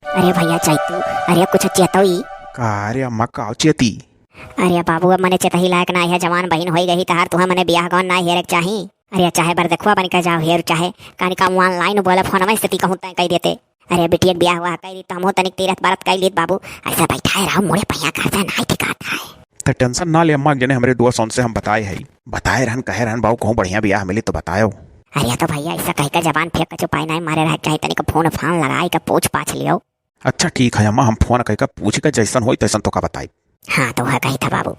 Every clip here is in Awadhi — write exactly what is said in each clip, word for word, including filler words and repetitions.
अरे भइया चैतू, अरे कुछ चेतोई। का रे अम्मा, का चेती? अरे बाबू, अब मने चेतही लायक नाहीं है, जवान बहिन होई गही तहार, तुहे मने बियाह गौन नाहीं हेरे के चाही। अरे चाहे बरदखुआ बन के जाओ हेर, चाहे कानी का online बोले फोनवे से ती कहूँ तय कई देते। अरे बिटिया के बियाह हुआ कई दी तो हमहू तनिक तीरथ बरत कई लीत बाबू। ऐसा बैठाए रहो मुड़े पहिया घर से नाहीं ठिकात है। त tension ना ले अम्मा, जने हमरे दोस्त उनसे हम बताए हई, बताए रहन, कहे रहन बाबू कहूँ बढ़िया बियाह मिली तो बतायो। अरे तो भइया ऐसा कह के जबान फेंक के चुपाई नाहीं मारे रहे, चाहे तनिक फोन फान लगाई के पूछ पाछ लियो। अच्छा ठीक है अम्मा, हम फोन कह के पूछ के जैसन होई तैसन तोका बताई। हाँ तो वह कही था बाबू।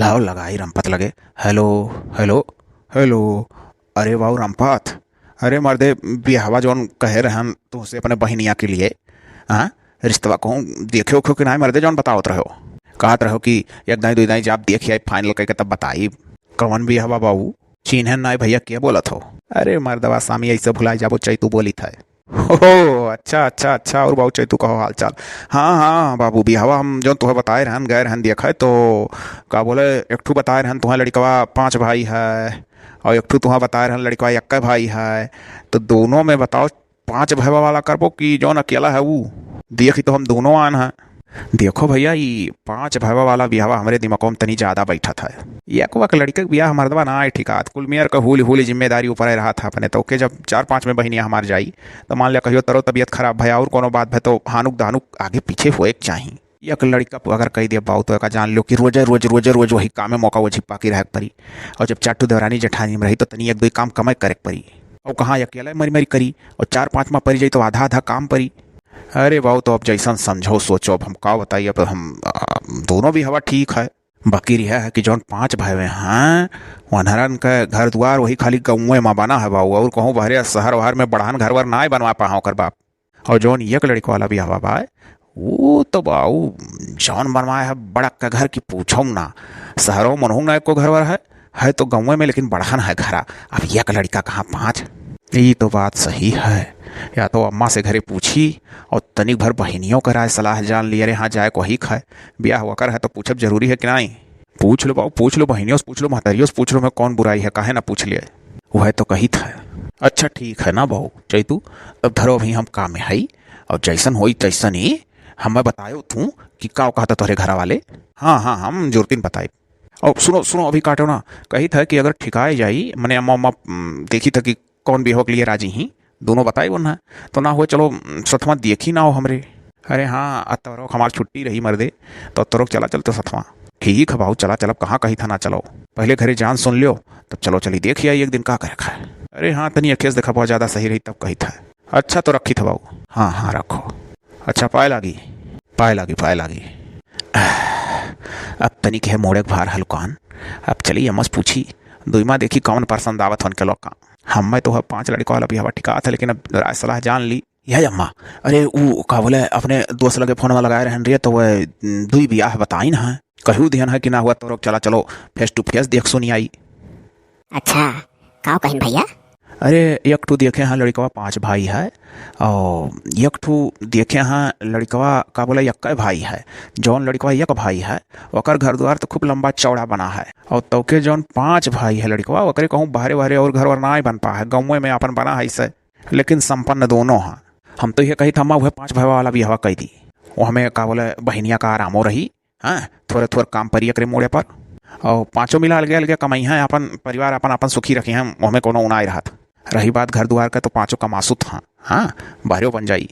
लाओ लगाई रमपत लगे। हेलो, हेलो, हेलो। अरे बाऊ रमपत, अरे मर्दे, बियाहवा जौन कहे रहन तुहसे अपने बहिनिया के लिए, हाँ, रिश्तवा कहूँ देखे उखे कि नाहीं मर्दे, जौन बतावत रहो? कहत रहो कि एक दाई दुई दाई जाब देख आई, final कइके तब बताई। कवन बियाहवा बाऊ? चिन्हन नाहीं भइया, के बोलत हो? अरे मर्दवा सामी, ऐसे भुलाए जाबो, चैतू बोलित है। हो, अच्छा, अच्छा, अच्छा, और बाबू चैतू कहो हाल चाल? हाँ, हाँ, बाबू, बियाहवा हम जौन तुहे बताए रहन, गए रहन देखे, तो का बोले, एक ठू बताए रहन तुहे लड़िकवा पाँच भाई है, और एक ठू तुहे बताए रहन लड़िकवा एक्के भाई है, तो दोनों में बताओ, पाँच भैवा वाला करबो कि जौन अकेला है ऊ? देखी तो हम दोनों आन है। देखो भइया, ई पाँच भैवा वाला बियाहवा हमरे दिमागो में तनी ज्यादा बैठत है। एक वक लड़िके के बियाह मर्दवा ना आए ठिकात, कुल मेर के हूली हूली जिम्मेदारी ऊपर रहत है अपने, तो ओके जब चार पाँच में बहिनिया हमार जाई, तो मान लिया कहियो तरो तबियत खराब भय और कोनो बात भय, तो हानुक दानुक आगे पीछे होए के चाही। एक लड़िका अगर कही दे बाऊ, तो एका जान लो कि रोजे रोज, रोजे रोज वही काम में मौका वही पाकी रहे के परी। और जब चार ठू देवरानी जेठानी में रही, तो तनी एक दो काम कमे करे के परी। और कहाँ अकेले मरी मरी करी, और चार पाँच में परी जाई, तो आधा आधा काम परी। अरे बाऊ, तो अब जैसन समझो सोचो, अब हम का बताई, अब हम, आ, दोनों बियाहवा ठीक है। बाकी यह है कि जौन पाँच भाई हैं, वनहरन के घर दुआर वही खाली गाँवे में बना है बाऊ, और कहूँ बहरे शहर वहर में बड़हन घर वर नाय बनवा पाहा ओकर बाप। और जौन एक लड़िका वाला बियाहवा बा, वो तो बाऊ जौन बनवाए है बड़क के घर की पूछो ना, शहरों में उनहूँ ना एको घर वर है, है तो गाँवे में लेकिन बड़हन है घरा। अब एक लड़िका कहाँ पाँच? ई तो बात सही है, या तो अम्मा से घरे पूछी और तनिक भर बहिनियों के राय सलाह जान लिए। अरे हाँ, जाए को ही खाए, बियाह वकर है तो पूछब जरूरी है कि नाहीं? पूछ लो बाऊ, पूछ लो, बहिनियों से पूछ लो, महतरियों से पूछ लो, में कौन बुराई है, काहे ना पूछ लिए? वह तो कहित है। अच्छा ठीक है ना बाऊ चैतू, तब धरो अभी हम काम में हई, और जैसन होई तैसन ही हमें बतायो तू कि का कहता तोहरे घरा वाले। हाँ, हाँ, हम जुरतिन बताई। और सुनो, सुनो, अभी काटो ना, कहित है कि अगर ठिकाए जाई, मने अम्मा, अम्मा, उम, देखी था कि कौन बियाह के लिए राजी ही, दोनों बताई वो ना, तो ना हुए चलो, उम, सथमा देखी ना हो हमरे। अरे हाँ, अतवारो हमार छुट्टी रही मर्दे, तो अतवारो चला चलते सथमा। ठीक है बाऊ, चला चलब, कहाँ कही था ना चलो, पहले घरे जान सुन लियो, तब चलो चली देखी आई एक दिन का करे खाए। अरे हाँ, तनी अखेस देखा बहुत ज्यादा सही रही तब कही था। अच्छा तो रखी था बाऊ। हाँ हाँ रखो। अच्छा पाए लागी, पाए लागी, पाए लागी। अब तनी के मोड़े के भार हलकान। अब चली अम्मा से पूछी, दुई माँ देखी कौन पसंद आवत होन के लोग का। हमें तो है पाँच लड़िका वाला बियाहवा ठिकात है, लेकिन अब राय सलाह जान ली। यह अम्मा, अरे ऊ का बोले, अपने दोस्त लगे फोन में लगाए रहन रहे, तो वह, उम, दुई बियाह बताई ना है, कहू दिहन है कि ना हुआ तो रोक, चला चलो face to face देख सुनी आई। अच्छा, का कहिन भइया? अरे एक ठू देखे हैं लड़िकवा पाँच भाई है, और एक ठू देखे हैं लड़िकवा का बोले यक्के भाई है। जौन लड़िकवा एक भाई है, ओकर घर द्वार तो खूब लंबा चौड़ा बना है, और तौके जौन पाँच भाई है लड़िकवा, ओकरे कहूँ बहरे बहरे और घर वर नाय बन पा है, गाँवे में अपन बना है इसे, लेकिन संपन्न दोनों हैं। हम तो ये कही था, अम्मा, वह पाँच भाई वाला बियाहवा कही दी, वो हमें का बोले बहिनिया का आरामो रही, हाँ, थोड़े थोड़े काम परिया करे मोड़े पर, और पाँचों मिला अलगे अलगे कमाई हैं, अपन परिवार अपन अपन सुखी रखे हैं, हमें कोनो उनाई रहत। रही बात घर दुआर का, तो पाँचों कमासुत हाँ, हाँ, बहरियो बन जाई।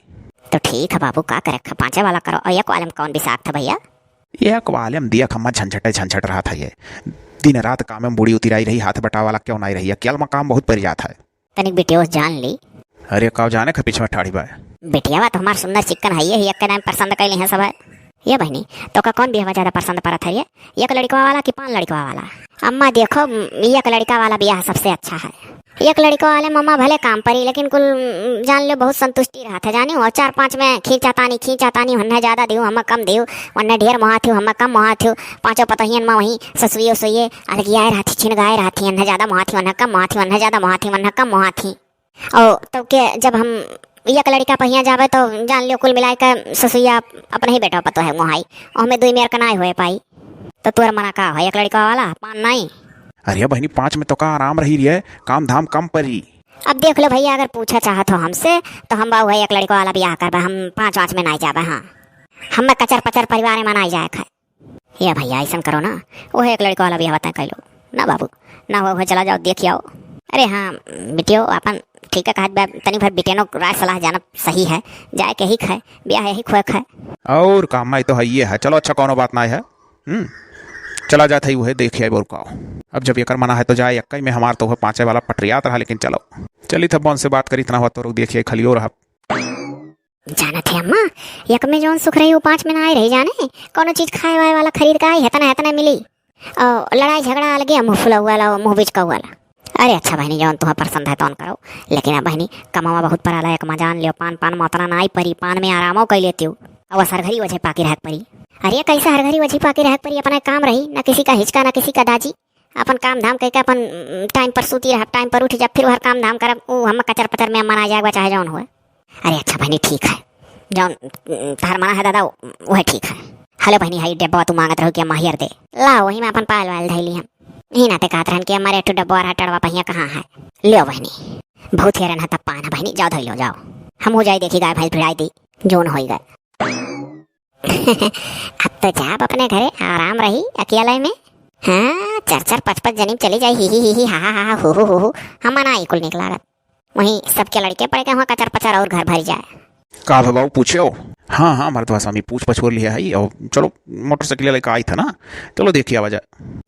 तो ठीक है बाबू, का करे, पाँचे वाला करो। और एक वाले में कौन बिसात था भइया? एक वाले में दिया खम्मा झंझटे झंझट रहत है ये, दिन रात काम में बूड़ी उतिराई रही, हाथ बटावा वाला क्यों नाई रही है, केल में काम बहुत परि जात है। तनिक बिटियोस जान ली। अरे काव जाने का पीछे में ठाड़ी बा। बिटियावा तो हमार सुंदर चिक्कन है, ये ही एक के नाम पसंद कैली हैं सब है। ये बहिनी, तोका कौन बियाहवा ज्यादा पसंद परत है ये? एक लड़िकवा वाला कि पाँच लड़िकवा वाला? अम्मा देखो, म, एक लड़िका वाला बियाह सबसे अच्छा है। एक लड़िकवा वाले मम्मा भले काम परी, लेकिन कुल, म, जान लो बहुत संतुष्टि रहत है, जानी हो। चार पाँच में खींचा तानी, खींचा तानी, हन्ने ज्यादा दियो, हमें कम दियो, वन्ने ढेर मोहा थियो, हमें कम मोहा थियो। पाँचों पतोहियन में वहीं ससुइयो सोइए अलगियाए रहती, छिन गाए रहती, हन्ने ज्यादा मोहा थियो, वन्ने कम मोहा थियो, वन्ने ज्यादा मोहा थियो, वन्ने कम मोहा थी। और तब के जब हम एक लड़िका पहिया जावे तो जान लियो कुल मिलाए के ससुइया अपने ही बेटा पतो है मोहाई, और हमें दुई मेर का नाय होए पाई। तो तोर मना का हो, एक लड़िका वाला पान नाई? अरे बहिनी, पाँच में तो का आराम रही रे, काम धाम कम परी। अब देख लो भइया, अगर पूछा चाहत हो हमसे, तो हम बाबू है एक लड़का वाला बियाह करबे, हम पाँच वाँच में नाहीं जाबे। हाँ, हमें कचर पचर परिवार में नाहीं जाए खाए। ये भइया, अइसन करो ना, वो है एक लड़का वाला बियाह बताए कर लो ना बाबू, ना हो, हो चला जाओ, देख आओ। अरे हाँ बिटियो, अपन ठीक है कहत बा, तनी भर बिटेनो राय सलाह जानब सही है, जाए के ही खाए, बियाह यही खोए खाए। और का, मैं तो है ये है। चलो अच्छा, कौनो बात ना है। हम्म, चला जात है, उहे देख आए और का। अब जब एकर मना है तो जाए, एक्कई में हमार तो उहे पाँचे वाला पटरियात रहा, लेकिन चलो, चली तब उनसे बात करी, इतना हुआ तो रुक, देखिए खलियो रहा। जानत है अम्मा, एक में जौन सुख रही, वो पाँच में ना आए रही जाने। कौनो चीज खाए वाए वाला खरीद के आई, हेतना हेतना मिली। और लड़ाई झगड़ा अलगे, मुँह फुला वाला, मुँह बिचका वाला। अरे अच्छा बहिनी, जौन तुहा पसंद है तौन करो, लेकिन अब बहिनी, कमावा बहुत पराला, एक मा जान लियो, पान, पान में उतना ना आई परी, पान में आरामो कर लेती हूँ। और सरघरी वजह पाकी रहक परी। अरे कैसा हर घड़ी वजह पाकी रहक परी, अपना काम रही, ना किसी का हिचका, ना किसी का दाजी, अपन काम धाम कइके अपन, उम, टाइम पर सूती रहब, टाइम पर उठ जाब, फिर वहर काम धाम करब, उ हम कचर पचर में मना जाएगा चाहे जौन होए। अरे अच्छा बहिनी, ठीक है, जौन, उम, तहर मना है दादा, उ-, उहे ठीक है। हेलो बहिनी, हाई डेब्बा तू मांगत रहो कि अम्मा हियर दे, ला वही में अपन पायल वायल धैली हम। यही नाते कहत रहन कि हमारे एक ठो डेब्बा रहा टड़वा पहिया कहाँ है, लियो बहिनी। बहुत हेरन है तब पान है बहिनी, जाओ धैलो जाओ, हम हो जाए देखी गाय भैंस भिड़ाई दी, जौन होई गए। अब तो जाब अपने घरे, आराम रही अकेले में। हाँ, चार चार पाँच पाँच जनी चली जाई, ही ही ही ही, हा हा हा हा, हु हु हु हु। हमा ना ई कुल निक लागत। वहीं सबके लड़के पड़ के हुआ कचर पचर और घर भर जाए। का भा बाबू पूछे हो? हाँ हाँ मर्दवा स्वामी, पूछ पछोर लिया है। और चलो, मोटरसाइकिल लेके आई था ना, चलो देखिए आवा जाए।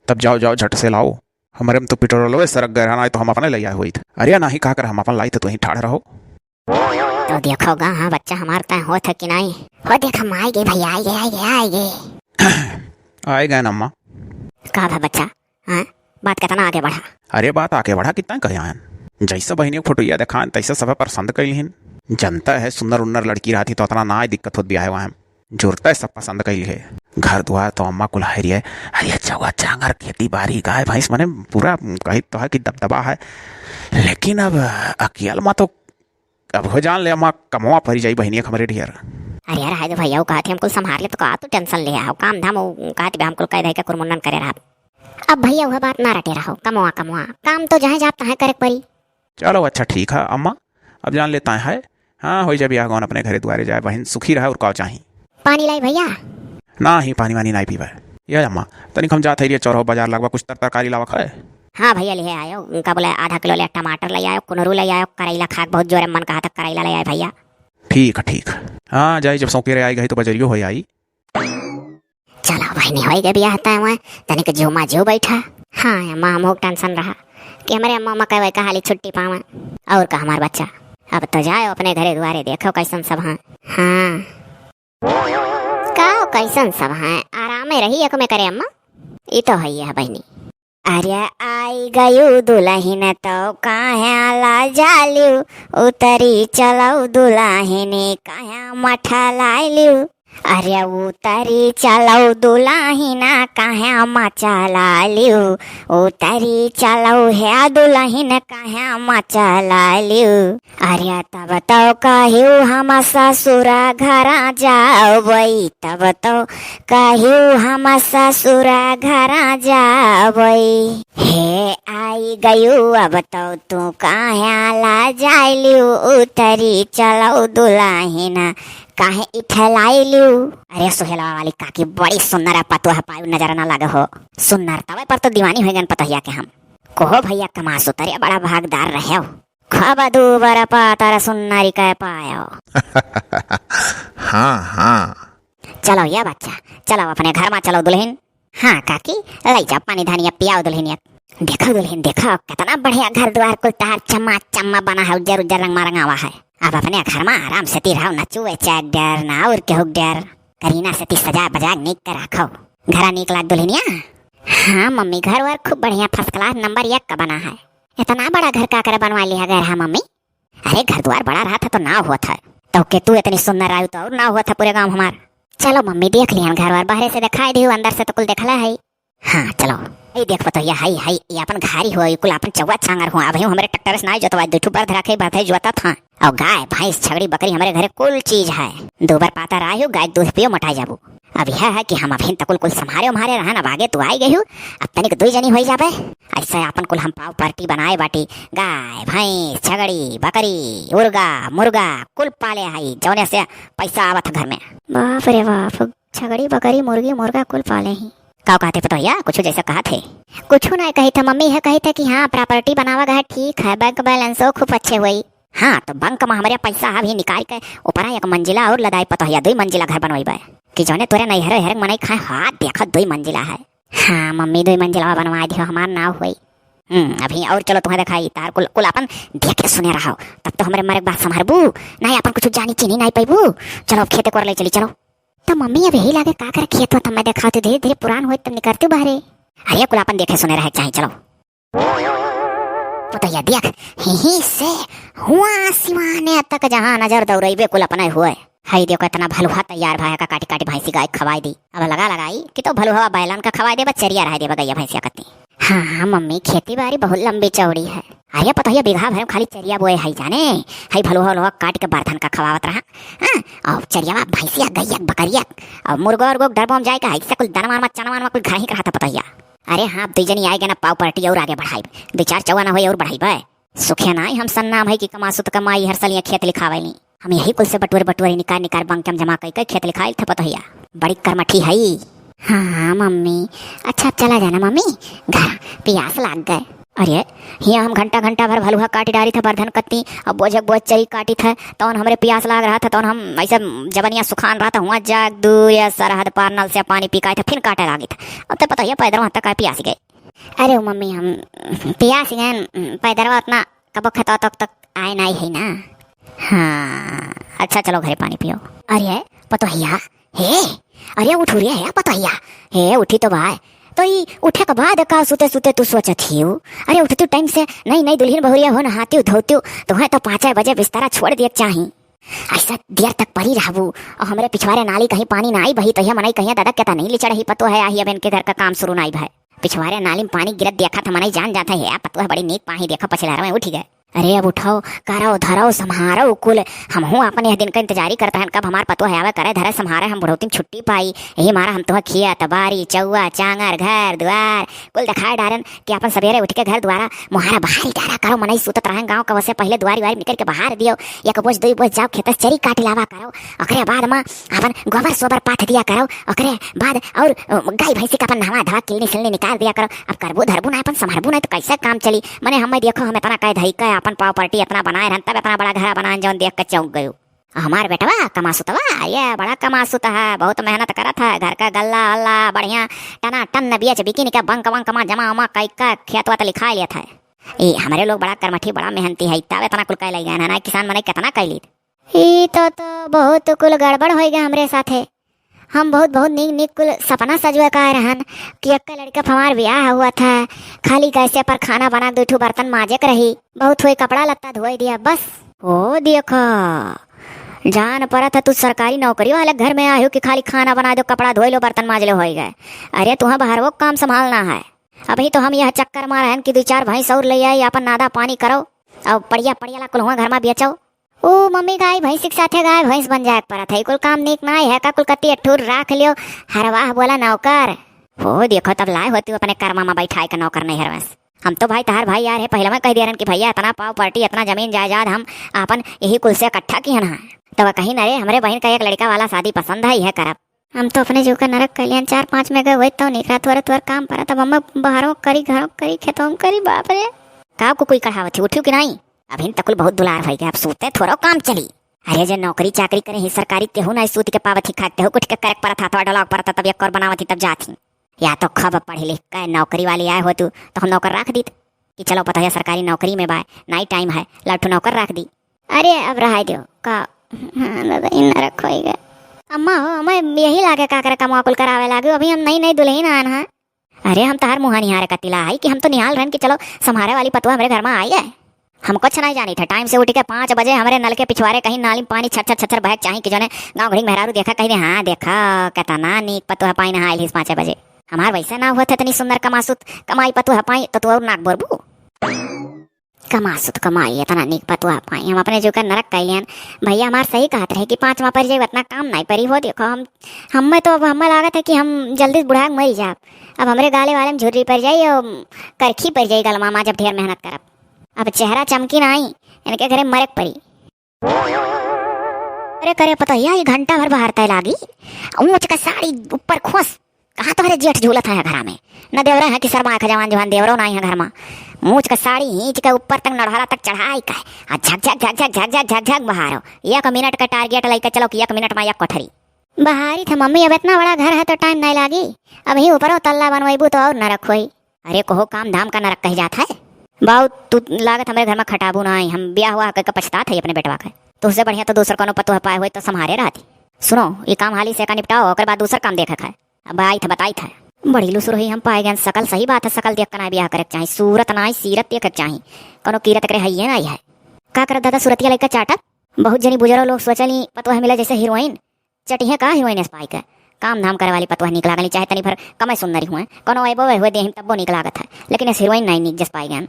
तब जाओ जाओ, झट से लाओ, हमारे में तो पेट्रोल सरक गए रहना है, तो हम अपने ले आए हुई थे। अरे नाही, का कर, हम अपन लाई थे, तो वहीं ठाड़ रहो। तो देखो गा, हाँ बच्चा हमार तय होत है कि नाहीं? हो देख, हम आए गए भैया, आए गए, आए गए, आए गए। आए गए ना अम्मा। का भा बच्चा? हाँ, बात कितना आगे बढ़ा? अरे बात आगे बढ़ा, कितना कहे आयन। जैसा बहिनी के फोटोया देखान, तैसा सब पसंद कैलिहिन। जनता है, सुन्नर उन्नर लड़की रहती तो इतना ना दिक्कत होत ब्याह वहाँ। जुरता है, सब पसंद कैली है। घर द्वार तो अम्मा कुल है रे। अरे चौवा चांगर, खेती बाड़ी, गाय भैंस, मने पूरा कही तो है कि दबदबा है। लेकिन अब अकियल मा तो अब हो जान ले, अम्मा कमवा परी जाई बहिनिया के हमरे ढेर। अरे यार, हाय दे भैया, वो कहत ही हम कुल संभार ले, तो का तू टेंशन ले आओ? काम धाम वो कहत बे हम कुल कह दे के कुरमुन्नन करे रहब। अब भैया वह बात ना रटे रहो, कमवा कमवा, काम तो जहाँ जाब तहाँ करे परी। चलो अच्छा ठीक है अम्मा, अब जान लेता है। हाँ, होई जाए बियाह गौन, अपने घरे दुआरे जाए, बहिन सुखी रहे और का चाही। पानी लाई भैया? नाही, पानी वानी नाही पीबे। ये अम्मा, तनिक हम जात है रे चौराहो बाजार लगवा, कुछ तर-, तरकारी लावा खाए। हाँ भैया, लिहे आयो, का बोले, आधा किलो ले टमाटर ले आयो, कुनरू ले आयो, करैला खाक बहुत जोरे मन कहा था, करैला ले आयो भैया। ठीक है, ठीक है। हाँ, जाई जब सौंके रे आई गई तो बजरियो हो आई। चलो बहिनी, होई गए बियाह तय हुआ, तनिक जिउ मा जिउ बैठा। हाँ अम्मा, हमहू टेंशन रहा कि हमरे अम्मा, अम्मा कहे कहाली छुट्टी पावे। और का हमार बच्चा, अब तो जाओ अपने घरे दुआरे, देखो कैसन सब हैं। हाँ। का कैसन सब हैं? आरामे रही एक में करे अम्मा। ई तो है, है बहिनी। अरे आई गयू दुलहिन तो काहे ला जालियू, उतरी चलऊ दुलहिन काहे मठा लाइलियू। अरे उतरी चलऊ दुलहिन काहे मचा लालियू, उतरी चलऊ हे दुलहिन काहे मचा लालियू। अरे तब तो कहियो हम ससुरा घरा जाबई, तब तो कहियो हम ससुरा घरा जाबई। हे आई गयू, अब तो तू काहे ला जाइलियू, उतरी चलऊ दुलहिन काहे इठलाइलियू। अरे सुहेलवा वाली काकी, बड़ी सुन्नर पतोह पायू, नजर ना लगे हो। सुन्नर तवे पर तो दीवानी हो गन पतोहिया के हम। कहो भैया कमास उतरे, बड़ा भागदार रहे हो। खूब दूबर पातर सुन्नरी के पायो। हाँ, हाँ। चलो या बच्चा, चलो अपने घर मा चलो दुलहिन। हाँ काकी, लई जा पानी धनिया पियाओ दुलहिनिया। देखो दुलहिन, देखो कितना बढ़िया घर द्वार कुल तहार चम्मा चम्मा बना है, उज्जर उज्जर रंग मा रंगावा है। अब अपने घर मा आराम से ती रहो, ना चूहे चाट डर, ना और केहू डर। करीना से ती सजा बजा नीक के रखो। घरा नीक लाग दुलहिनिया? हाँ मम्मी, घर वर खूब बढ़िया, first class, number एक का बना है। इतना बड़ा घर का करे बनवा लिया घर है मम्मी? अरे घर द्वार बड़ा रहा था तो नाव होत है, तो के तू इतनी सुंदर आयु तो और नाव होत है पूरे गांव हमार। चलो मम्मी देख लिहन घर वर, बाहरे से दिखाई दियो, अंदर से तो कुल देखला है। हाँ चलो। ए देख पतोहिया, हाई हाई, ये अपन घारी हो, ये कुल अपन चौवा छांगर हो। अबही हमरे ट्रैक्टर से नाई जोतवा, दू ठो बरध रखे, बरधे जोतत हाँ। और गाय भैंस छगड़ी बकरी हमरे घरे कुल चीज है। दो बार पाता राय हो, गाय दूध पियो मोटाई जाबू। अब यह है कि हम अभिन तक कुल कुल सम्हारे उम्हारे रहन, अब आगे तू आई गई हूँ, अब तनिक दुई जनी होई जाबे। ऐसे आपन कुल हम पाव पार्टी बनाए बाटी, गाय, भैंस, छगड़ी, बकरी, उर्गा, मुर्गा कुल पाले हई, जौने से पैसा आवत है घर में। बाप रे बाप, छगड़ी, बकरी, मुर्गी, मुर्गा कुल पाले ही। का कहते पतोहिया, कुछ जैसे कहत है? कुछ ना कही था मम्मी, यह कही था कि हाँ, प्रॉपर्टी बनावा गया, ठीक है, बैंक बैलेंसो खूब अच्छे हुई। हाँ, तो बैंक में हमरे पैसा अभी निकाल के ऊपरा एक मंजिला और लदाई पतोहिया, दुई मंजिला घर बनवाई बा कि जौने तोरे नैहरे हेरे मनई खाए, हाथ देखत दुई मंजिला है। हाँ मम्मी, दुई मंजिला बनवा दियो, हमार नाव हुई। हम्म, अभी और चलो तुम्हें दिखाई, तार कुल, कुल अपन देखे सुने रहो, तब तो हमरे मरे के बाद संभरबू, नहीं अपन कुछ जानी चीनी नहीं पैबू। चलो अब खेते कोर ले चली, चलो। तो मम्मी अब यही लागे का करे खेत होत, मैं देखा तू धीरे धीरे पुरान होई तब निकलती बाहरे। अरे कुल अपन देखे सुने रहे चाहे, चलो। पतोहिया देख, यहीं से हुआ सिवाने तक जहाँ नजर दौड़ैबे कुल अपने हुए। हई देखो इतना भलुहा तैयार भा है का काटी काटी भैंसी गाय खवाई दी। अब लगा लगाई कि तो भलुहा बैलन का खवाई देबा, चरिया रह देबा गैया भैंसिया कती। हाँ, हाँ मम्मी, खेती बाड़ी बहुत लंबी चौड़ी है। अरे पतोहिया बीघा भर में खाली चरिया बोए है जाने, हई भलुहा लोहा काट के बर्धन का खवावत रहा। हाँ, और चरियावा भैंसिया गैया बकरिया और मुर्गा उर्गो डरबो में जाए का, ऐसे कुल दनवा में चनवा में कुल घर ही रहा था पतोहिया। अरे हाँ, अब दुई जनी आए गए ना, पाव पार्टी और आगे बढ़ाई, दुई चार चौवा ना होई और बढ़ाई बे। सुखे नाई हम सन्नाम है कि कमासुत कमाई हर सलिया खेत लिखावैली। हम यही कुल से बटुअर बटुअर निकार निकार बंकम जमा कई कई खेत लिखाइल थे पतोहिया। बड़ी कर्मठी हई। हाँ, हाँ मम्मी। अच्छा अब चला जाना मम्मी, घर पियास लाग गए। अरे हिया हम घंटा घंटा भर भलुहा काटी डारी थे बर्धन कत्ती, अब बोझक बोझ चरी काटी थे, तौन हमरे पियास लाग रहा था, तौन हम ऐसे जबनिया सुखान रहा था, हुआ जाग दूर या सरहद पार नल से पानी पी का आए थे, फिर काटे लागी थे। अब तो पतोहिया पैदल वहाँ तक आए पियास गए। अरे ओ मम्मी, हम पियास गए, पैदरवा उतना कबो खेतवा तक, तक आए नाई है ना। हाँ, अच्छा चलो घरे पानी पियो। अरे पतोहिया, हे, अरे उठू रे, हे पतोहिया, हे उठी तो भाई। तो ई उठे के बाद का सुते सुते तू सोचत हियो? अरे उठती टाइम से नई नई दुल्हन बहुरिया हो, नहाती धोती, तो है तो पाँचे बजे बिस्तरा छोड़ दिए के चाही। ऐसा देर तक परी रहबू और हमरे पिछवारे नाली कहीं पानी ना आई बही, तो यह मनई कहिया दादा के ता नहीं लिचड़ ही पतो है, आही अब इनके घर का काम शुरू ना आई भाई। पिछवारे नाली में पानी गिरत देखा था मनई जान जाता है, पतोह बड़ी नीक पाही देखा पछिलहर में उठ गए। अरे अब उठाओ, करो धरो सम्हारो कुल, हमहू अपन यह दिन का इंतजारी करता है, कब हमार पतोह आवे करे धरे सम्हारे, हम बुढ़ौती में छुट्टी पाई, यही मारा हम तुह खेत बारी चौवा चांगर घर द्वार कुल दिखाए डारन कि अपन सवेरे उठ के घर द्वारा मुहारा बहारी डारा करो, मनई सुतत रहन गाँव का, वसे पहले द्वारी वारी निकल के बहार दियो, एक बोझ दुई बोझ जाओ खेतस चरी काट लावा करो, ओकरे बाद में अपन गोबर सोबर पाथ दिया करो, ओकरे बाद और, अ, गाय भैंसी का अपन नहवा धवा किलनी सिलनी निकाल दिया करो। अब करबू धरबू ना, अपन संभरबू ना तो कैसे काम चली? मने हमें देखो, हम इतना कह धई के अपन पाव पार्टी इतना बनाए रहन, तब इतना बड़ा घर बनाए जौन देख के चौंक गयो। हमार बेटवा कमासुतवा, ये बड़ा कमासुत है, बहुत मेहनत करत है, घर का गल्ला अल्ला बढ़िया टना टन बेच बिकिन के बंक वंक मा जमा उमा कई का खेत वत लिखा लेत है। ई हमरे लोग बड़ा कर्मठी, बड़ा मेहनती है, तब इतना कुल कह ले गए हैं ना, किसान मने कितना कह ली। ई तो, तो बहुत कुल गड़बड़ होई गए हमरे साथे। हम बहुत, बहुत नीक, नीक कुल सपना सजवा का रहन कि अक्का लड़का फमार ब्याह हुआ था, खाली गैसे पर खाना बना के दो ठो बर्तन माजे के रही, बहुत हुई कपड़ा लत्ता धोए दिया बस। ओ देखा, जान पड़ा था तू सरकारी नौकरी वाले घर में आयो कि खाली खाना बना दो, कपड़ा धोए लो, बर्तन माज लो, होई गए। अरे तुहा बाहर वो काम संभालना है। अभी तो हम यह चक्कर मारे हैं कि दो चार भैंस और ले आई, अपन नादा पानी करो और पड़िया पड़िया ला कुल हुआ घर में बेचो। ओ मम्मी, गाय भैंस के साथे गाय भैंस बन जाए के पड़त है, कुल काम नीक नाई है का? कुल कत्ती एक ठुर राख लियो, हरवाह बोला नौकर। हो देखो, तब लाए होती अपने कर्मा में बैठाए के नौकर नहीं हरवस। हम तो भाई तहार भाई यार है, पहले मैं कह दिया रहन कि भैया इतना पाव पार्टी, इतना जमीन जायदाद हम आपन यही कुल से इकट्ठा किहन है। तब कहीं न रे, हमरे बहन का एक लड़का वाला शादी पसंद है, यह करब। हम तो अपने जीव का नरक कल्याण चार पाँच में गए, वही तो निकरा थोड़ा थोड़ा काम पड़ा, तब हम बाहरों करी, घरों करी, खेतों करी, बाप रे। का को कोई कढ़ावत है, उठियो कि नहीं? अभिन तक कुल बहुत दुलार होई गए, अब सूते थोड़ो काम चली। अरे जे नौकरी चाकरी करे ही सरकारी, तेहू ना सूत के पावत ही, खाक तेहू कुछ के करे के परत हा, थोड़ा डलाव परत हा, तब एक और बनावत ही, तब जात ही। या तो खूब पढ़ लिख के नौकरी वाली आए हो तू, तो हम नौकर रख दीत कि चलो पता है सरकारी नौकरी में बाय, नाइट टाइम है, लाओ ठो नौकर रख दी। अरे अब रहाई दियो का, हाँ दादा, इन नरक होई गए। अम्मा हो, हमें यही लागे का करे कमवा कुल करावे लागे, अभी हम नई नई दुल्हन आन है। अरे हम तहार मुँह निहारे का तिला है कि हम तो निहाल रहन कि चलो सम्हारे वाली पतुआ हमरे घर में आई है। हम कुछ नहीं जानी थे, टाइम से उठ के पाँच बजे हमरे नल के पिछवारे कहीं नाली में पानी छर छर छर छर बहक चाही कि जोने गाँव घड़ी मेहरारू देखा कही दे, हाँ देखा कितना नीक पतुआ पाई नहाइल हिस पाँचे बजे। हमार वैसे ना हुआ था इतनी सुंदर कमासुत कमाई पतुआ पाई तो तू और नाक बोरबू। कमासुत कमाई, एतना नीक पतोह पाई, हम अपने जुग का नरक कइ लिहन। भइया हमार सही कहत रहे कि पाँचवा परि जाई, एतना काम नाहीं परी हो। देखो हम, हम्मे तो अब हम्मे लागत है कि हम जल्दी से बुढ़ा के मरी जाब। अब हमरे गाले वाले में झुर्री परि जाई और करखी परि जाई गलमा मा, जब ढेर मेहनत करब। अब चेहरा चमकी नाहीं, इनके घरे मरे के परी। अरे करे पतोहिया, ई घंटा भर बहारतै लागी, ऊँच का साड़ी ऊपर खोस, कहाँ तोहरे जेठ झूलत है घरा में? न देवरे है कि शर्मा है, जवान जवान देवरो नाहीं है घर मा। मूछ का साड़ी हींच के ऊपर तक नढ़ारा तक चढ़ाई का, आ झक झक झक झक झक झक झक झक बहारो। एक मिनट का target लइके चलो कि एक मिनट मा एक कोठरी। बहारी था मम्मी, अब एतना बड़ा घर है तो time नाहीं लागी, अबहीं ऊपरो तल्ला बनवइबू तो और नरक होई। अरे कोहो काम धाम का नरक कहि जात है। बाऊ, तू लागत हमरे घर मा खटाबू नाहीं, हम बियाह हुआ कइके पछतात है अपने बेटवा के। तोहसे बढ़िया तो दूसर कौनो पतोह पाए होई तो सम्हारे रहती। सुनो, ई काम हाली से का निपटाओ, ओकर बाद दूसर काम देखे के है। अब आई था, बताई था। बड़ी लुसुर हुई हम पाए गए, सकल सही बात है, सकल देख के नाहीं बियाह करे के चाही, सूरत नाहीं सीरत देखे के चाही, कौनो कीरत एकरे हइये नाहीं है। का करत दादा, सूरतिया लइका चाटत? बहुत जनी बुजुर्ग लोग सोचेली पतोह मिले जैसे हीरोइन, चटिहे का हीरोइन स्पाई के। काम धाम करे वाली पतोह नीक लागली, चाहे तनी भर कमे सुंदरी हुए, कौनो अइबो हुए देहिम तब्बो नीक लागत है, लेकिन इस हीरोइन नाहीं नीक जस पाई गए।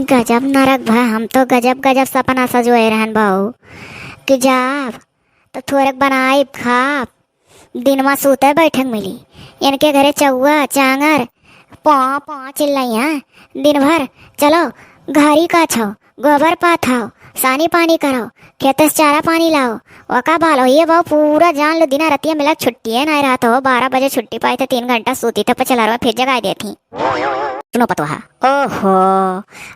गजब नरक भा, हम तो गजब गजब सपना सजोए रहन बाऊ कि जाब तो थोरक बनाइब खाब, दिनमा सूते बैठक मिली। इनके घरे चौआ चांगर पौ पौ चिल्लइहाँ दिन भर। चलो घरी का छो, गोबर पाथाओ, सानी पानी करो, खेते से चारा पानी लाओ, ओका बालो। ये बाऊ पूरा जान लो, दिना रतिया मिला छुट्टिए नाहीं रहत हो, बारह बजे छुट्टी पाई तो तीन घंटा सूती तो पछलरवा फिर जगाई देती। सुनो पतोहा, ओहो,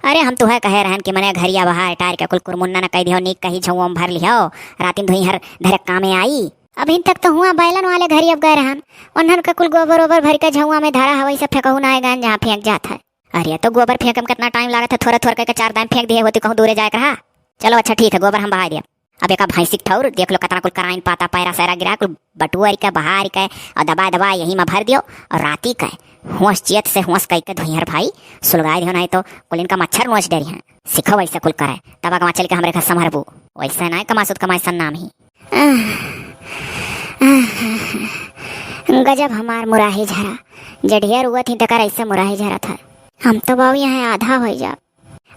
अरे हम तुहे कहे रहन कि मने घरिया बहार टार के कुल कुरमुन्ना न कहि दिहो, नीक कही झउआ में भर लिहो, रातिम धुइहर धरे कामे आई। अभिन तक तो हुआ बैलन वाले घरी अब गए रहन, उन्हन के कुल गोबर ओबर भर के झउआ में धरा हवइ से फेंकहु नाहीं गन जहाँ फेंक जात है। अरे तो गोबर फेंके में कितना time लागत है, थोरे थोरे कइके चार दाम फेंक दिहे होती, कहूँ दूरे जाए के रहा। चलो अच्छा ठीक है, गोबर हम बहाई दिया। अब एका भैंसी के ठौर देख लो, कितना कुल कराइन पाता पैरा सैरा गिरा, कुल बटुअर के बहार के और दबाए दबाए यही में भर दियो और राती के होश चेत से होश कइके धुइहर भाई सुलगाए दियो, नाहीं तो कुल इनका मच्छर नोच डरिहैं। सीखो वैसे कुल करे, तब अगवा चल के हमरे घर संभरबू। वैसे नाहीं कमासुत कमाई सन्नाम ही। आह, आह, गजब हमार मुराही झरा। जढ़िया रुअत ही तकर ऐसे मुराही झरत है। हम तो बाऊ यहाँ आधा होइ जाब।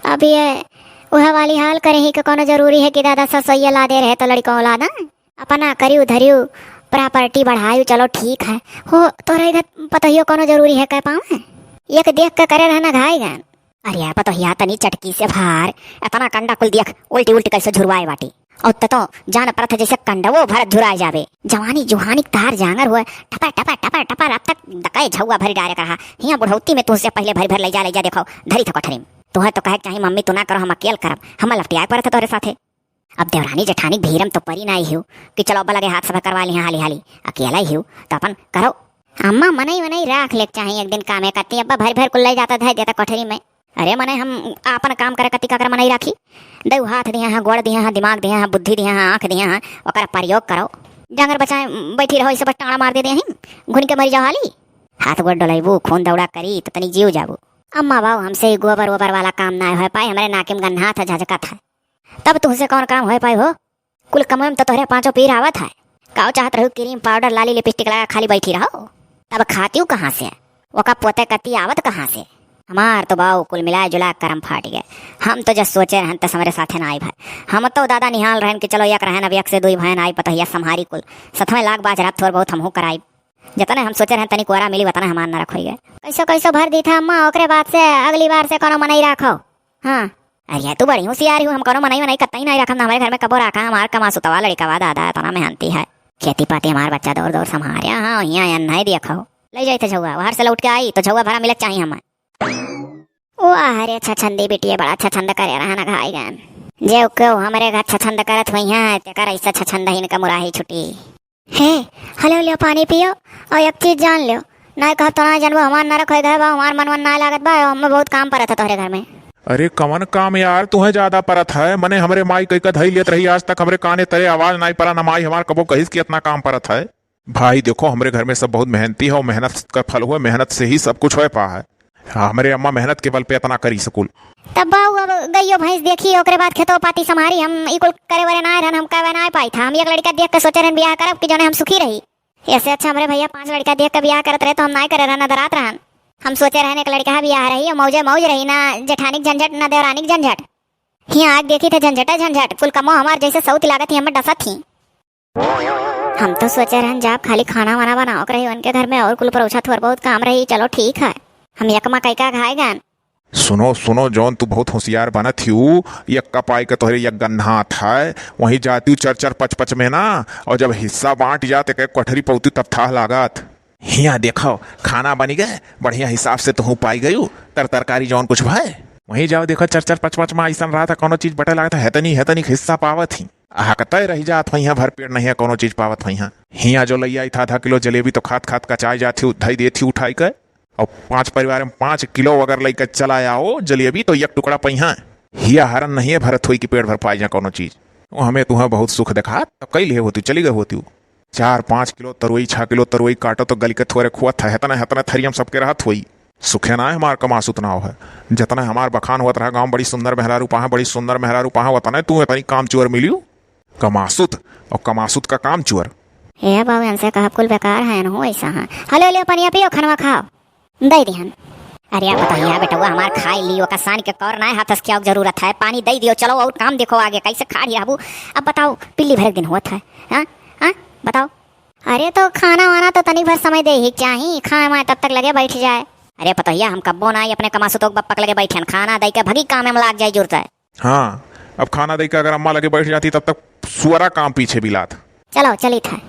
अब ये उहे वाली हाल करे ही के कौनो जरूरी है कि दादा ससैया ला दे रहे तो लड़िका औलाद, हाँ? अपना करिउ धरिउ, property बढ़ाइउ, चलो ठीक है। हो, तोहरे इधर पतोहियो कौनो जरूरी है कह पावे? एक देख के करे रहना घाई गन। अरे पतोहिया तनी चटकी से भार, एतना कंडा कुल देख, उल्टी उल्टी कैसे झुरवाए बाटी। और त तो जान परत है जैसे कंडवो भरत झुराए जावे। जवानी जुहानी के तार जांगर हुए, टपर टपर टपर टपर अब तक दकाए झउआ भरी डारे रहा। हियाँ बुढ़ौती में तुझसे पहले भरी भर ले जा, ले जा, देखो धरी थ कोठरी में। तोहे तो कहे के चाही मम्मी तू ना करो, हम अकेल करब, हम लपटियाए परत है तोहरे साथे। अब देवरानी जेठानी भीरम तो परी नाई हिउ कि चलो अब्बा लगे हाथ सफा करवा लिहा हाली हाली, अकेला ही हिउ तो अपन करो। अम्मा मनई वनई राख लेक चाही एक दिन कामे कत्ती, अब्बा भर भर कुल्लई जाता धर देता कोठरी में। अरे मने हम आपन काम करे कत्ती काकर मनई राखी? दऊ हाथ दिया हाँ, गोड़ दिया हाँ, दिमाग दिया हाँ, बुद्धि दिया हाँ, आँख दिया हाँ, ओकर प्रयोग करो। जांगर बचाए बैठी रहो, इसे बस टाँड़ा मार दे दे ही, घुन के मरी जाओ हाली। हाथ गोड़ डोलैबू, खून दौड़ा करी तो तनी जीव जाबू। अम्मा बाऊ हमसे ही गोबर ओबर वाला काम ना हो पाए, हमरे नाकिम गन्हात है, झझकत है। तब तुहसे कौन काम होइ पाई हो? कुल कमवे में तो तोहरे पाँचों पीर आवत है। काऊ चाहत रहू क्रीम पाउडर लाली लिपस्टिक लगा खाली बैठी रहो? तब खातिउ कहाँ से? ओका पोते कत्ती आवत कहाँ से? हमार तो बाऊ कुल मिलाए जुलाए करम फाट गए। हम तो जस सोचे रहन तस हमरे साथे ना आई भाई। हम तो दादा निहाल रहन कि चलो एक रहन अब एक से दुई भयन आई पतोहिया संहारी कुल। सथमे लाग बाज रात थोर बहुत हमहू कराई। जतने हम सोचे रहन तनी कोरा मिली वतने हमार नरक होइ गए। कैसो कैसो भर दी था अम्मा, ओकरे बाद से अगली बार से कोनो मनई राखो। हाँ। अरे तू बड़ी होशियार हूँ, हम कोनो मनई वनई कतई नहीं रखम, हमरे घर में कबो रखा, हमार कमा सुतवा लड़िकवा दादा इतना मेहनती है। खेती पाती हमार बच्चा दौर दौर संभारे, हाँ, हियाँ अन्न है देखो। ले जाई थे झउआ, बाहर से लौट के आई तो झउआ भरा मिलक चाहिए हमें। वाह रे छछंदी बिटिया, बड़ा छछंद करे रहा ना घाई गन। जे केहू हमरे घर छछंद करत हुई है, तेकर ऐसा छछंद ही इनका मुराही छुटी। हे, हलो लियो पानी पियो और एक चीज जान लियो, नाय कहब तो नाय जानबो, हमार नरक होए गए बा, हमार मनवन नाय लागत बा, हमें बहुत काम परत है तोहरे घर में। अरे कवन काम यार, तुहे ज्यादा परत है? मने हमरे माई कई का धई लेत रही, आज तक हमरे काने तरे आवाज नाय परा, न माई हमार कबो कहिस कि इतना काम परत है। भाई देखो, हमरे घर में सब बहुत मेहनती है और मेहनत का फल हुए, मेहनत से ही सब कुछ होए पा है। हाँ, हमरे अम्मा मेहनत के बल पे इतना करी सकुल। तब बाऊ अब गइयो भैंस देखी, ओकरे बाद खेतो पाती संभारी, हम ई कुल करे वरे ना रहन, हम कहे ना पाई था। हम एक लड़का देख के सोचे रहन बियाह करब कि जौने हम सुखी रही। ऐसे अच्छा हमरे भैया पांच लड़का देख के बियाह करत रहे तो हम ना करे रहन, दरात रहन। हम सोचे रहन एक लड़िका बियाह रही, मौजे मौज रही, ना जेठानी क झंझट, ना देवरानी क झंझट। हियाँ आके देखित है झंझटे झंझट, कुल कमवा हमार जैसे सौती लागत ही, हमें डसत ही। हम तो सोचे रहन जाब खाली खाना वाना बनावक रही उनके घर में, और कुल परोछा थोर बहुत काम रही। चलो ठीक है, हम यकमा कई का घाय गन। सुनो, सुनो, जौन तू बहुत होशियार बनत हिउ, यक्का पाई के तोहरे यक गन्हात है, वहीं जातिउ चर चर पच पच में ना, और जब हिस्सा बाँट जात एक एक कोठरी पौती तब थाह लागत। हियाँ देखो, खाना बनी गए, बढ़िया हिसाब से तुहूँ पाई गयू, तर तरकारी जौन कुछ भय। वहीं जाओ देखो, चर चर पच पच में अइसन रहत है, कौनो चीज बटे लागत है, हेतनी हेतनी हिस्सा पावत ही। अहा के तय रहि जात होइहैं, भर पेट नहीं है कौनो चीज पावत होइहैं। हियाँ जो लइ आइत है आधा किलो जलेबी तो खात खात कचाय जात ही, धइ देत ही उठाई के। और पाँच परिवार में पाँच किलो अगर लइके चला आओ जलेबी तो एक टुकड़ा पइहैं। हिया हरन नहीं है भरत होई कि पेट भर पाई जा कौनो चीज। वो हमें तुहैं बहुत सुख देखात, तब कई लिहे होती, चली गए होती। चार पाँच किलो तरुई, छह किलो तरुई काटो तो गलि के थोरे खुअत है, हेतने हेतने थरिया में सबके रहत होई। सुखे ना है हमार कमासुत नाव है। जतने हमार बखान होत रहा गाँव, बड़ी सुंदर मेहरारू पाहा, बड़ी सुंदर मेहरारू पाहा, वतने तू एतनी कामचोर मिलियो। कमासुत, और कमासुत का कामचोर। ए बाबू, इनसे कहब कुल बेकार है, न हो ऐसा है। हलो, ले पनिया पियो, खनवा खाओ। दइ दिहन। अरे अब बताइए बेटवा, हमार खाई ली, ओका सान के कौर ना है, हाथ से क्या जरूरत है, पानी दइ दियो, चलो और काम देखो आगे, कैसे खाड़ी रहबू। अब बताओ, पिल्ली भर एक दिन होत है, हाँ? हाँ? बताओ। अरे तो खाना वाना तो तनिक भर समय देही के चाही, खाए वाए तब तक लगे बैठ जाए। अरे पतोहिया, हम कब्बो ना आई अपने कमासुतो के बप्पा के लगे बैठन, खाना दइ के भगी काम में लाग जाए जुरत है। हाँ, अब खाना दइ के अगर अम्मा लगे बैठ जाती तब तक सुअरा काम पीछे बिलात। चलो, चलित है।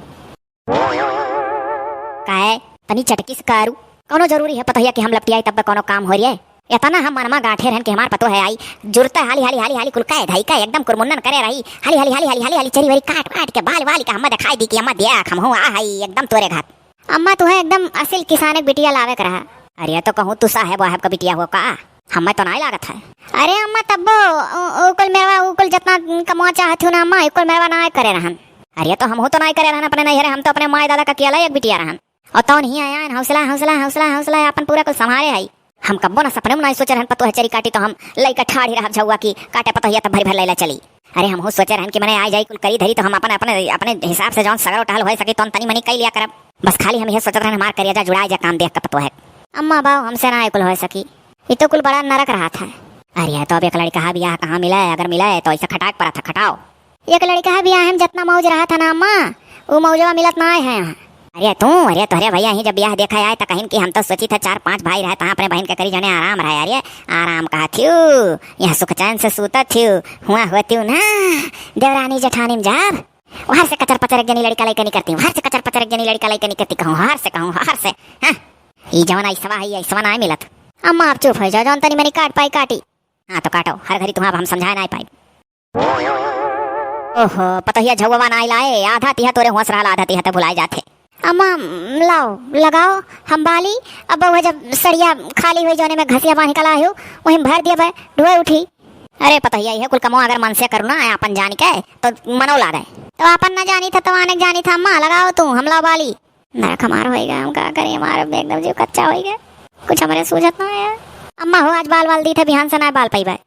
काहे? तनी चटकी से कारू। कौनो जरूरी है पतोहिया कि हम लपटियाई तब कौनो काम हो रही है? इतना हम मनमा गांठे रहन कि हमार पतो है आई, जुरता हाली, हाली, हाली, हाली कुल कह धई का एकदम कुरमुन्नन करे रही। हाली, हाली, हाली, हाली, हाली, हाली चरी वरी काट, काट के बाल वाली का हम्मा दिखाई दी कि अम्मा देख हम हूँ आ हई एकदम तोरे घात। अम्मा तुहे एकदम असिल किसान के बिटिया लावे के रहा। अरे तो कहूँ तू साहेब वाहेब का बिटिया हो का? हम्मे तो नाई लागत है। अरे अम्मा तब्बो उ, उ कुल मेरवा, उ कुल जितना कमवा चाहत हूँ ना अम्मा, उ कुल मेरवा ना करे रहन। अरे तो हमहू तो नाई करे रहन अपने नैहरे, हम तो अपने माई दादा का कियाला एक बिटिया रहन। और तौन ही आया हौसला, हौसला, हौसला, हौसला अपन पूरा कुल संभारे है। हम कब्बो ना सपने में नाई सोचे रहन पतोह चरी काटी तो हम लइका ठाढ़ी रहब झौआ की काटे पतोहिया तब भरी भर लैला चली। अरे हमहू सोचे रहन कि मने आ जाई कुल करी धरी तो हम अपन, अपने, अपने हिसाब से जौन सगरो टहल होए सके तौन तनी मनी कई लिया करब। बस खाली हम यह सोचत रहन हमार करिया जा जुड़ाए जा काम देख के पतोह। अम्मा बाऊ हमसे ना कुल होए सकी। ई तो कुल बड़ा नरक रहत है। अरे, तो अब एक लड़िका बियाह कहाँ मिले, अगर मिले तो ऐसा खटाक पड़ा था, खटाओ। एक लड़िका बियाह में जितना मौज रहत है ना अम्मा, उ मौजवा मिलत ना है यहाँ। अरे तू, अरे तोहरे भैया ही जब बियाह देखा आए त कहिन कि हम तो सोची थे चार पांच भाई रहे, तहाँ अपने बहन के करी जने आराम रहे। अरे आराम कहा थियू, यहाँ सुख चैन से सूता थियू, हुआ होती ना देवरानी जेठानी में जाब। हर से कचर पचर एक जनी लड़िका लइके निकरती, हर से कचर पचर एक जनी लड़िका लइके निकरती, कहूँ हर से, कहूँ हर से। हाँ, ई जवन ऐसवा है, ई ऐसवा ना मिलत। अम्मा आप चुप हो जाओ, जौन तनी मनी काट पाई काटी। हाँ तो काटो, हर घड़ी तुम्हारा हम समझाए ना पाई। ओहो, पतोहिया झौवा ना लाए, आधा तिहा तोरे होश रहा, आधा तिहा तो भुलाए जाते। अम्मा, लाओ, लगाओ, हम बाली। अब वह जब सड़िया खाली हुई, जौने में घसिया बांध के लाए हो, वहीं भर दिया भाई, ढोए उठी। अरे पतोहिया, यह कुल कमो अगर मन से करू ना, अपन जान के, तो मनो लागे। तो अपन ना जानी था, तो आने जानी था, अम्मा, लगाओ तू, हम लाओ बाली। नरक हमार होई गए, हम का करी, हमार एकदम जीव कच्चा होई गए। कुछ हमरे सूझत ना है। अम्मा हो, आज बाल बाल दी थे, बिहान से ना बाल पाई बाय।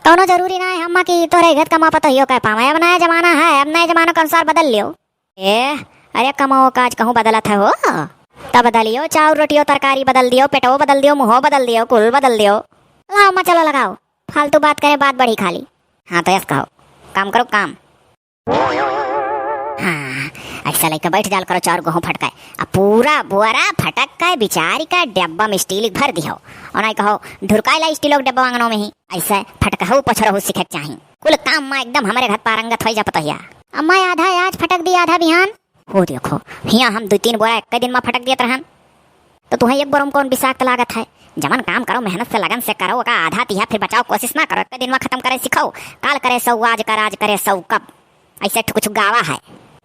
कौनो जरूरी ना है अम्मा कि तोरे घर कमा पतोहियो कह पावे। अब नया जमाना है, अब नए जमाना के अनुसार बदल लियो। ए, अरे कमाओ काज कहूँ बदलत है हो? तब बदलियो, चाउर रोटियो तरकारी बदल दियो, पेटवो बदल दियो, मुँहो बदल दियो, कुल बदल दियो। लाओ अम्मा, चलो लगाओ, फालतू बात करे, बात बढ़ी खाली। हाँ तो यस कहो, काम करो काम। हाँ, ऐसा लइके बैठ जाल करो, चाउर गेहूँ फटकाए। अब पूरा बोरा फटक के बिचारी का डब्बा में स्टील भर दिहो। और नाई कहो, ढुरकाए ला स्टील के डब्बा आंगनों में ही। ऐसे फटकहू पछरहू सीखे के चाही। कुल काम में एकदम हमारे घर पारंगत होई जा पतोहिया। अम्मा आधा आज फटक दी, आधा बिहान। हो देखो, हियाँ हम दो तीन बोरा एक दिन में फटक दियत रहन। तो तुहें एक बोरा में कौन विषाक्त लागत है? जवन काम करो, मेहनत से, लगन से करो, ओका आधा तिहा फिर बचाओ, कोशिश ना करो, एक दिन में खत्म करे सिखाओ। काल करे सौ, आज कर, आज करे सौ कब। ऐसे ठुक छुक गावा है।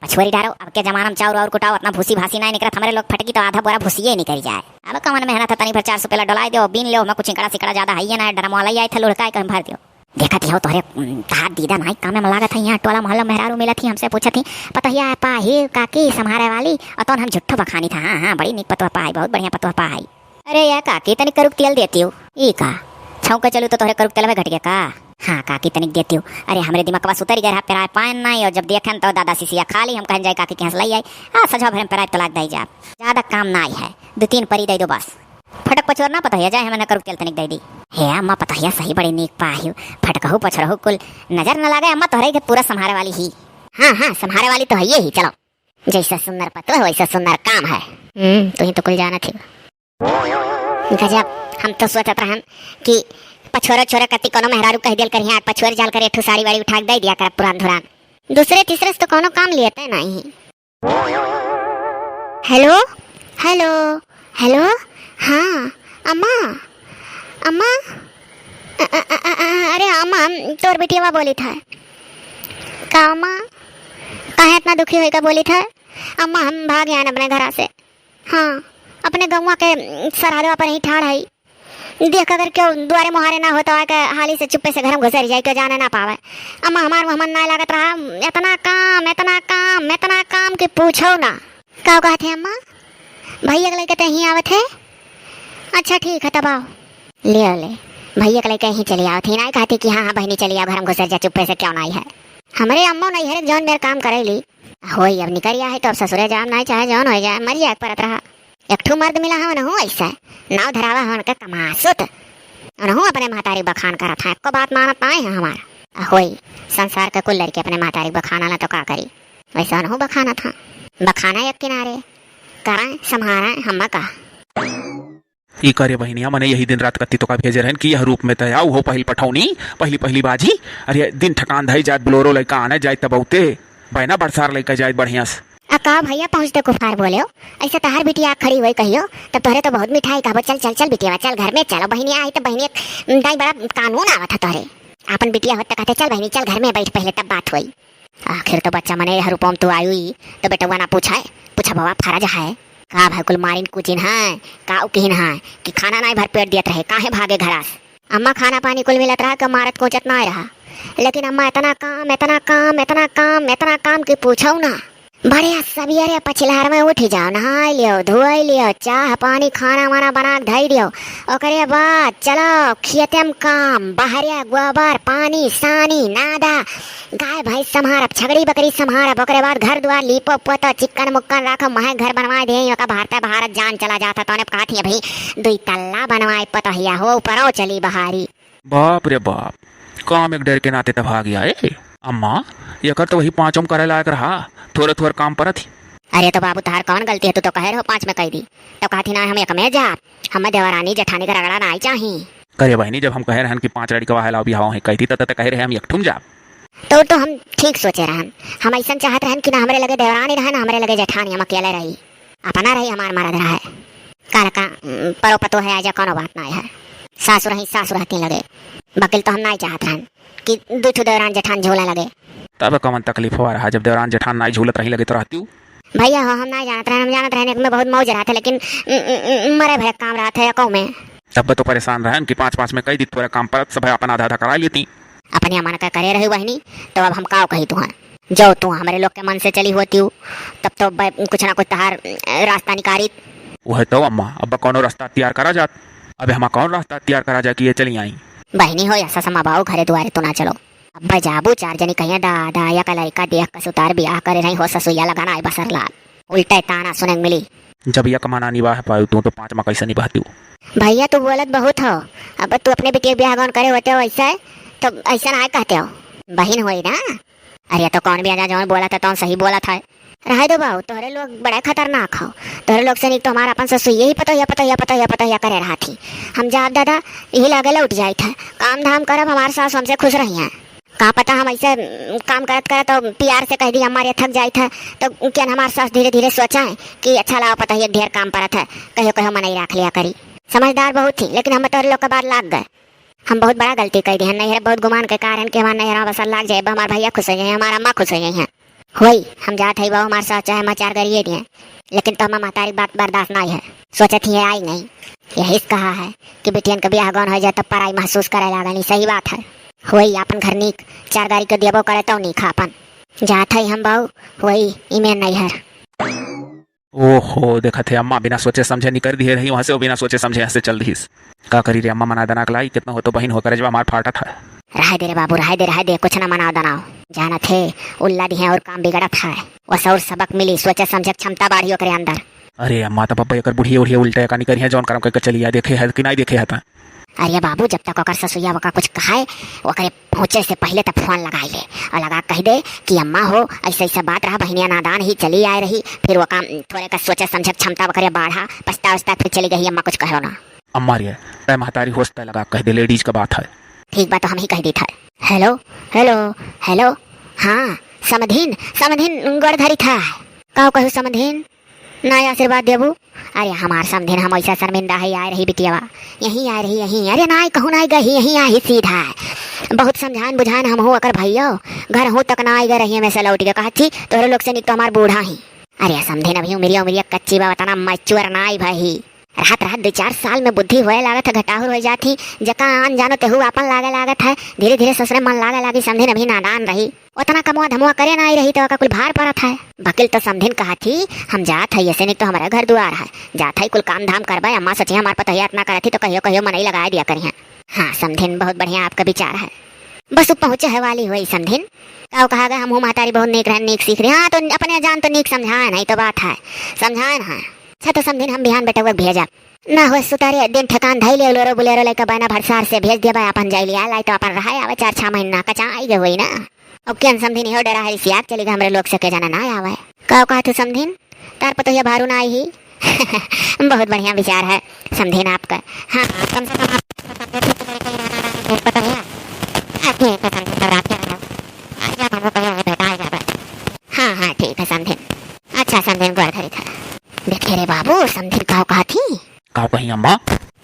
पछुआरी डारो, अब के जमाना में चाउर और कुटाओ, उतना भूसी भासी ना निकरत, हमरे लोग फटकी तो आधा बोरा भूसिए निकल जाए। अब कौन मेहनत है, तनी भर चार सौ पेला डोलाई दो, बीन लो, मैं कुछ इकड़ा सिकड़ा ज्यादा है ये ना, ड्रम वाला ही आए थे, लुढ़का के भर दियो। देखत ही हो तोहरे, उम, तहार दीदा नाई काम में लागत है, यहाँ टोला मोहल्ला मेहरारू मिलत ही, हमसे पूछत ही, "पतोहिया पाही काकी संभारे वाली?" और तौन हम झुट्ठो बखानी था, "हाँ, हाँ, बड़ी नीक पतोह पाही, बहुत बढ़िया पतोह पाही।" अरे या काकी, तनी करुक तेल देती हो। ई का? छौंके चलू तो तोहरे करुक तेल में घट गया का? हाँ काकी, तनिक देती हो। अरे हमरे दिमाग बस उतरी गया रहा, पेराए पायन नाई, और जब देखन तो दादा सिसिया खाली, हम कहन जाए काकी के यहाँ से लई आई। आ, सजवा भरे में पेराए तो लाग दई जाब। ज्यादा काम नाई है, दो तीन परी दे दो बस। फटक पछोर ना पतोहिया, जाए हमन करुक तेल तनिक दे दी। हे अम्मा, पतोहिया सही बड़ी नीक पाहिउ, फटकहु पछोरहु कुल नजर न लागे अम्मा, तोहरे के पूरा संभारे वाली ही। हाँ, हाँ, संभारे वाली तो हइये ही, चलो। जैसा सुंदर पतोह वैसा सुंदर काम है। हम्म, तुही तो कुल जानत ही। गजब, हम तो सोचत रहन कि पछोरे छोरे कति कोनो मेहरारू कह दियल करिहे, आज पछोरे जाल करे, एक ठो साड़ी वाड़ी उठा के दे दिया कर पुरान धुरान। दूसरे तीसरे से तो कोनो काम लेते नहीं। हेलो, हेलो, हेलो, हाँ, अम्मा, अम्मा, अ, अ, अ, अ, अ, अरे अम्मा, तोर बिटियावा बोलित है। का अम्मा, काहे इतना दुखी होइके बोलित है? अम्मा, हम भाग आएन अपने घरा से। हाँ, अपने गौवा के, उम, सरहदवा पर ही ठाड़ हई। देख, अगर केहू दुआरे मुहारे ना हो, तो आके हाली से चुप्पे से घर में घुसर जाई, केहू जाने ना पावे। अम्मा, हमार मुँह मन ना लागत रहा, इतना काम, इतना काम, इतना काम कि पूछो ना। का कहत है अम्मा? भैया के लइके ते ही आवत है? अच्छा, ठीक है, तब आओ। ले आओ, ले, भैया के लइके ही चली आवत ही, ना कहती कि हाँ, हाँ, बहिनी, चली आओ, घर में घुसर जा, चुप्पे से, केहू नाई है। हमरे अम्मा नहीं है रे, जौन मेर काम करेली। होई, अब निकरिया है तो अब ससुरे जाम नाई, चाहे जौन हो जाए, मर जाए परत रहा। एक ठू मर्द मिला है, उनहू ऐसा नाव धरावा है उनके कमासुत। उनहू अपने महतारी बखान करत है, एको बात मानत नाई है हमार। आ होई, संसार के कुल लड़के अपने महतारी बखाना ला तो का करी, वैसे उनहू बखानत है। बखाना एक किनारे, करें, संभारें, हम का। ई करे बहिनिया, मने यही दिन रात कत्ती तोका भेजे रहन कि यह रूप में तय आऊ हो पहिल पठौनी, पहिली पहिली बाजी। अरे दिन ठकान धई जात, बोलेरो लइका आने जाए तब औते, बैना बरसार लइका जाए बढ़िया से। आ का भैया पहुँचते कुफार बोले हो? ऐसे तहार बिटिया खड़ी होई कहियो, तब तोहरे तो बहुत मिठाई कहबो, चल, चल, चल बिटिया, चल घर में चलो, बहिनिया आई तो बहिनिया दाई बड़ा कानून आवत है तोहरे। आपन बिटिया होत त कहते, चल बहिनी, चल घर में बैठ, पहले तब बात होई। आखिर तो बच्चा मने यह रूपम तू आयुई, तो बेटवा ना पूछाए, पूछबवा फरज है। का भाई कुल मारिन कुचिन है, का उकिन है कि खाना नाई भर पेट दियत रहे, काहे भागे घरा से? अम्मा खाना पानी कुल मिलत रहा, के मारत कोचत नाई रहा, लेकिन अम्मा इतना काम, इतना काम, इतना काम, इतना काम कि पूछो ना। बड़े सबियरे पछिलहर में उठ जाओ, नहाई लियो, धोई लियो, चाह पानी खाना वाना बना के धई दियो। ओकरे बाद चलो खेते में काम, बहरे गोबर, पानी, सानी, नादा, गाय भैंस संभारब, छगड़ी बकरी संभारब, ओकरे बाद घर दुआर लीपो पोतो, चिक्कन मुक्कन राखब, महक घर बनवाए दे, ओका भारत भारत जान चला जात है, तौने कहत ही अभी दुई तल्ला बनवाए पतोहिया हो, ऊपरो चली बहारी। बाप रे बाप, काम एक डर के नाते त भाग आए। अम्मा, एकर तो वही पाँचों में करे लायक रहा, थोरे थोरे काम परत ही। अरे तो बाबू, तहार कौन गलती है? तू तो कहे रहो पाँच में कह दी, तो कहत ही ना हम एक में जाब, हमें देवरानी जेठानी का रगड़ा नाई चाही। करे बहिनी, जब हम कहे रहन कि पाँच लड़िकवा है, लाओ बियाह है कह दी, त, त कहे रहे हम एक ठुम जाब। तो, तो हम ठीक सोचे रहन, हम ऐसन चाहत रहन कि ना हमरे लगे देवरानी रहे, ना हमरे लगे जेठानी, हम अकेले रही। अपना रही, हमार मरद रहा है। काल का, उम, परो पतो है, आजा कौनो बात ना है। सासु रही, सासु रहती लगे। बकिल तो हम नाई चाहत रहन कि दू ठो देवरान जेठान झूला लगे। तब कवन तकलीफ हुआ रहा, जब देवरान जेठान नाई झूलत रही लगे तो रहती हूँ। भैया हो, हम नाई जानत रहन, हम जानत रहन एक में बहुत मौज रहत है, लेकिन, उम, उम, उम, मरे भरे काम रहत है एकौ में। तब तो परेशान रहन कि पाँच पाँच में कई दी, थोड़ा काम परत सब अपन आधा आधा करा लेती। अपने मन का करे रही बहिनी, तो अब हम काव कही तुहन? जो तू हमरे लोग के मन से चली होती हूँ, तब तो ब-, कुछ ना कुछ तहार, अ, रास्ता निकारित। वह तो अम्मा, अब कौनो रास्ता तैयार करा जात। अब हमा कौन रास्ता तैयार करा जाए कि ये चली आई? बहिनी हो या ससमा बाऊ, घरे दुआरे तू ना चलो। अब जाबू चार जनी कहिए, "दादा, या का लड़का देख के सुतार बियाह करे रही हो, ससुइया लगन आए बसर लाल।" उल्टे ताना सुने के मिली। जब एक मा ना निबाह पायू तू, तो पाँच मा कैसे निबाहती हूँ? भैया, तू बोलत बहुत हो। अब तू अपने बिटिया के बियाह गौन करे होते हो ऐसे, तो ऐसे ना कहते हो। बहिन होई ना। अरे, तो कौन भी आजा जौन बोलत है, तौन सही बोलत है। रहे दो बाऊ, तोहरे लोग बड़े खतरनाक हो। तोहरे लोग से नीक तो हमारा अपन ससुर यही पतोहिया, पतोहिया, पतोहिया, पतोहिया करे रहा थी। हम जाब दादा, यही लागे लौट जाइत है। काम धाम करब, हमार सास हमसे खुश रही हैं। का पता हम ऐसे, उम, काम करत करत और प्यार से कह दी, "अम्मा रे थक जाइत है," तो क्या न हमार सास धीरे धीरे सोचा है कि अच्छा लाओ पता है, ढेर काम परत है, कहियो कहियो मनई राख लिया करी। समझदार बहुत थी, लेकिन हम तोहरे लोग के बाद लाग गए। हम बहुत बड़ा गलती कह दी है, नैहर बहुत गुमान के कारण कि हमार नैहर में बसल लाग जाए, हमार भैया खुश हो जाए, हमार अम्मा खुश हो जाए हैं। होई, हम जात हई बाबू, हमार सास चाहे हमार चार गरिए दिए, लेकिन तो हमार महतारी बात बर्दाश्त नहीं है। सोचत ही आई नहीं, यही से कहा है कि बिटियन के बियाह गौन हो जाए तब पराई महसूस करे लागनी। सही बात है, होई आपन घर नीक, चार गारी के देबो करे तो नीक है आपन। जात हई हम बाबू, होई इमे नैहर। ओहो, देखत है अम्मा बिना सोचे समझे निकर दिए रही, वहाँ से वो बिना सोचे समझे यहाँ से चल दिहिस। का करी रे अम्मा, मना दना के लाई, कितना हो तो बहिन हो, करेजवा हमार फाटत है। रहे दे रे बाबू, रहे दे, रहे दे, कुछ ना मनाओ दनाओ। जानत है, उल्ला दिहे और काम बिगड़त है। वस और सबक मिली, सोचे समझे के क्षमता बाढ़ी ओकरे अंदर। अरे अम्मा, त बब्बा एकर बुढ़िया उढ़िया उल्टा एका निकरिहैं, जौन करम कइके चली आए, देखे है कि नाहीं देखे है त? अरे बाबू, जब तक ओकर ससुइया ओका कुछ कहे, ओकरे पहुँचे से पहिले त फोन लगाइ ले और लगा कहि दे कि अम्मा हो, अइसा अइसा बात रहा, बहिनिया नादान ही चली आए रही, फिर ओका थोरे का सोचे समझे क क्षमता ओकरे बाढ़ा, पछता उछता फिर चली गई अम्मा, कुछ कहो ना। अम्मा रे, तै महतारी होस तै लगा कहि दे, ladies क बात है। ठीक बा, त हमहीं कहि दीत है। Hello, hello, hello। हाँ, समधिन, समधिन गोड़ धरित है। का कहू समधिन? नाहीं आशीर्वाद देबू? अरे हमार समधिन, हम अइसा शर्मिंदा है, आए रही बिटियावा, यहीं आए रही, यहीं। अरे नाहीं, कहूँ नाहीं गही, यहीं आही सीधा। बहुत समझाइन बुझाइन हमहूँ ओकर भइयो, घरहूँ तक नाहीं गए रही, हमें से लौटि के कहत थी, तोहरे लोग से निक तो हमार बूढ़ा ही। अरे समधिन, अभी उमिरिया, उमिरिया कच्ची बा, ओतना mature नाहीं भई ही। रहत रहत दुइ चार साल में बुद्धि होए लागत है, घटाहुर होइ जात ही, जेका आन जानो तेहू आपन लागे लागत है। धीरे धीरे ससुरे मन लागे लागी, समधिन अभी नादान रही, ओतना कमवा धमवा करे नाहीं रही, त ओका कुल भार परत है। बकिल त समधिन कहत ही, हम जात है, अइसे निक तो हमरा घर दुआर है, जात है, कुल काम धाम करबे, अम्मा सोचिहैं हमार पतोहिया एतना करत ही, त कहियो कहियो मनई लगाए दिया करिहैं। हाँ समधिन, बहुत बढ़िया आपका विचार है। बस उ पहुँचे है वाली होई समधिन। का कहा गए, हमहूँ महतारी बहुत नीक रहन, नीक सीख रही। हाँ, त अपने जान त नीक समझाएन है, ई त बात है, समझाएन है। अच्छा, त समधिन हम बिहान बेटउआ क भेजब। ना हो सुतारे, दिन ठेकान धइले, Bolero, Bolero लइका बहना भरसार से भेज देबे, आपन जाई लिया लाई, त आपन रहे आवे चार छह महीना, कचा आई गए होई ना। अब केन समधिन इहो डरा है, रिसिया के चली गए, हमरे लोग से के जाना ना आवे। का कहत हू समधिन? तार पतोहिया भारू ना आई ही? बहुत बढ़िया विचार है समधिन आपका। हाँ, कम से कम आप पतोहिया। हाँ, ठीक है समधिन, तब रात के रहो। आ जाब, हमहूँ कहियो भेंटा जाबे। हाँ, हाँ, ठीक है समधिन। अच्छा समधिन, गोड़ धरी था। देखे रे बाबू, समधिन का कहत ही? का कही अम्मा?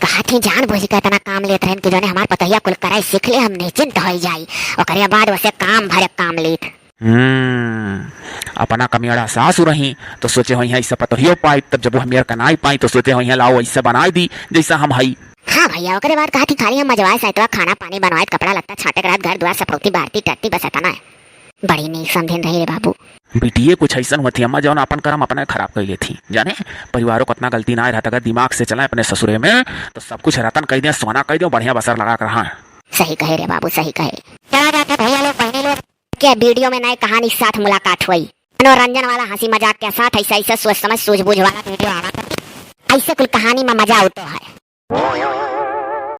कहत ही जान बूझ के एतना काम लेत रहन कि जौने हमार पतोहिया कुल करे सीख ले, हम निश्चिंत होइ जाई, ओकरे बाद ओसे काम भरे काम लीत। हम्म, अपना कमियाड़ा सासु रही, त सोचे होइहैं अइसा पतोहियो पाई, तब जब वो हमियर का नाई पाई, त सोचे होइहैं लाओ अइसा बनाई दी, जइसा हम हई। हाँ भइया, ओकरे बाद कहत ही खाली हम मजवाए सैतवा, खाना पानी बनवाए, कपड़ा लत्ता छाटे के रहत, घर दुआर सफौती बारती टरती, बस एतना है। बड़ी नीक समधिन रही रे बाबू। बिटिये कुछ अइसन होती अम्मा, जौन आपन करम अपने खराब कइ लेती। जाने, परिवारों क एतना गलती नाहीं रहत, अगर दिमाग से चलें अपने ससुरे में, त सब कुछ रतन कइ दें, सोना कइ दें, बढ़िया बसर लगा के रहा। सही कहे रे बाबू, सही कहे। चला जाते भइया लोग, बहिनी लोग, के video में नए कहानी के साथ मुलाकात होई। मनोरंजन वाला हँसी मजाक के साथ अइसा, अइसा सोच समझ सूझबूझ वाला video आवा करी। अइसे कुल कहानी में मजा आवतो है।